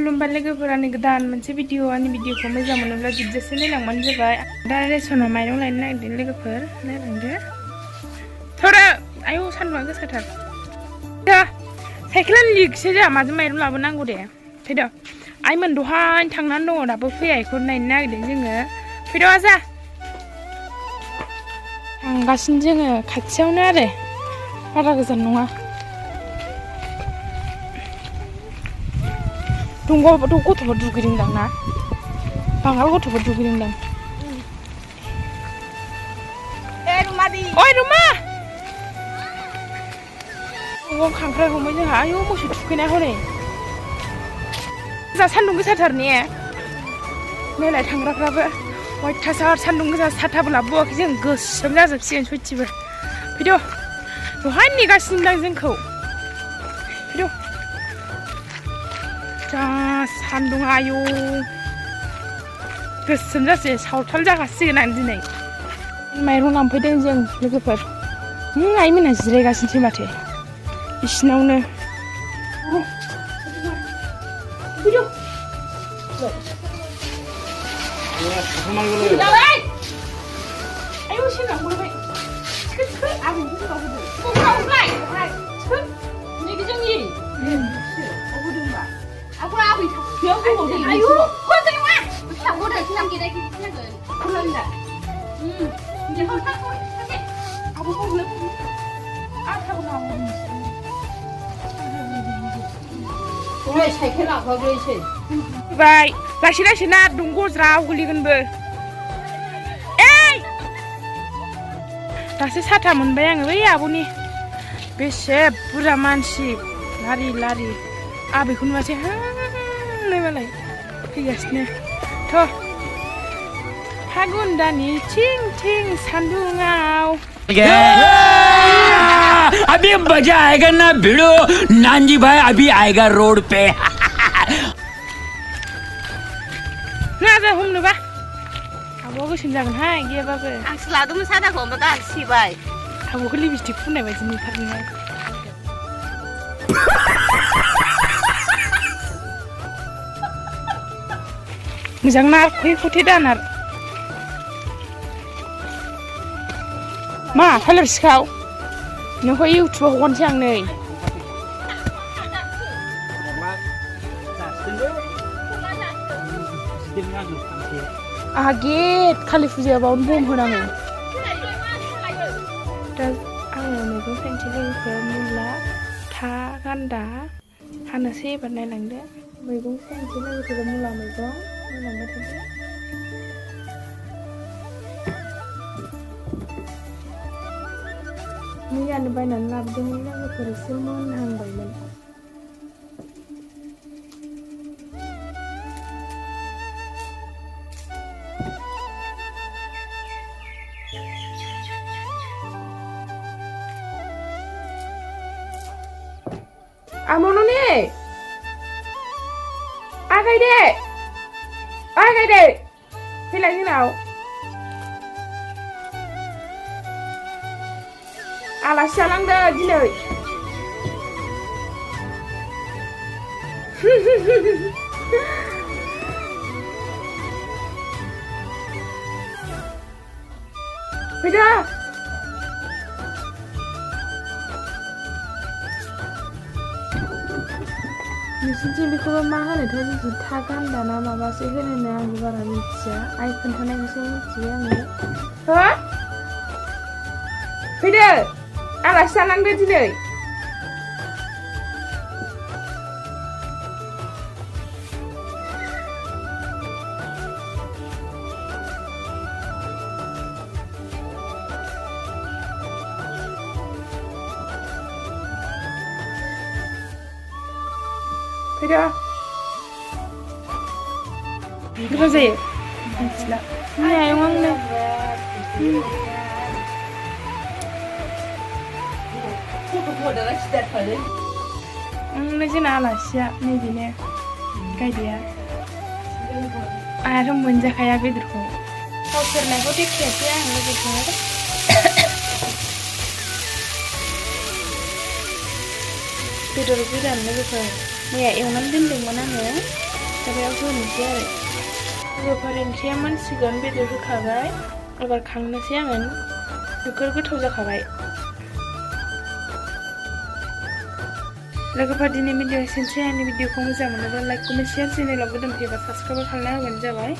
खुलुमबाय लोगोफोरानि गोदान मोनसे भिडिअ आंनि भिडिअखौ मोजां मोनोब्ला जोबजासे नायलांबानो जाबाय। दा रेसनाव माइरं लायनो नागिरदों लोगोफोर, नायलांदो। थोरो आयौ सान्दुंआ गोसाथार। दा साइकेला लिकसो जोंहा माजों माइरं लाबोनांगौ दे। फैद' आइमोन दहाय थांनानै दङ दाबो फैया, बेखौ नायनो नागिरदों जोङो। फैद' आजा थांगासिनो जोङो, खाथियावनो आरो बारा गोजान नङा। दंग'आवथ' गथ'फोर दुगैदोंदां ना, बांगाल गथ'फोर दुगैदोंदां। ओइ रुमा दंग'आव खांख्राइ हमो जोंहा। आयौ मोसौ थुखैनाय हनै जा सान्दुं गोसाथार ने, नायलाय थांग्राफ्राबो अयथासार सान्दुं गोसा, साथाबो लाबोबावाखै जों, गोसोम जाजोबसिगोन सयथिबो। फैद' दहाय नेगासिनो दां जोंखौ। फैद' जा सान्दुं, आयौ गोसोम जासै, सावथाल जागासिगोन आं दिनै। माइरं लांफैदों जों लोगोफोर। आइमोनहा जिरायगासिनोसै माथो बिसिनावनो। बाय लासै लासै ना, दंग' ज्राव गोलैगोनबो। दासो साथा मोनबाय आङो बै आब'नि। बेसे बुरजा मानसि लारि लारि, आबैखौ नुवासै नायबालाय फैगासिनो। थ' फागुन दाननि थिं थिं सान्दुङाव अभी मजा आएगा ना भिड़ो, नानजी भाई अभी आएगा रोड पे। नाजा हमनोबा आब'आ गोसोम जागोनहाय गैयाबाबो। आंसो लादोंमोन सादाखौ, ओमफ्राय गाहाय सिबाय। आब'खौ लिपस्टिक फुननाय बायदि नुथारदोंहाय। मोजां नारख'यै खथे दानार। मा थालिर सिखाव नोंखौ इउटुबाव हगारनोसै आं नै। आंहा गेट खालि फुजाया बावनो बम होनाङो। दा आङो मैगं खायनोसै लोगोफोर, मुला था गान्दा हानोसै एबार। नायलांदो मैगं खायनोसै लोगोफोर, मुला मैगं नायलांबाय थादो। मैयानो बायनानै लाबोदोंमोन लोगोफोर, एसे मोनहांबायमोन। आमोननि आगायदे आगायदे फैलाय जोंनाव। आलासि जालांदो दिनै। फैदो नोंसिनिथिं बेखौबा मा होनोथाय, जोंथिं था गान्दा ना माबासो होनो, आंबो बारा मिथिया। आइ खोन्थानायखौसो मिथियो आङो। हो फैदो आलासि जालांदो दिनै। फैदो गोथाव जायो मिथिला। आयं आंनो आंनो जोंना आलासिया नैबेनो गायदेया। आंहाथ' मोनजाखाया बेदरखौ। थाव सेरनायखौ देखायासै आं लोगोफोर। बेदर गोदान लोगोफोर मैया एवनानै दोनदोंमोन आङो। ओंख्रियाव होनोसै आरो लोगोफोर ओंख्रिया मोनसिगोन बेदर होखाबाय एबार खांनोसै आङो नोगोर गोथाव जाखाबाय लोगोफोर दिनै भिडिअ एसेनोसै आंनि भिडिअखौ मोजां मोनोब्ला लाइक कमेन्ट शेयार चेनेलाव गोदान फैबा साबस्क्राइब खालामना होबानो जाबाय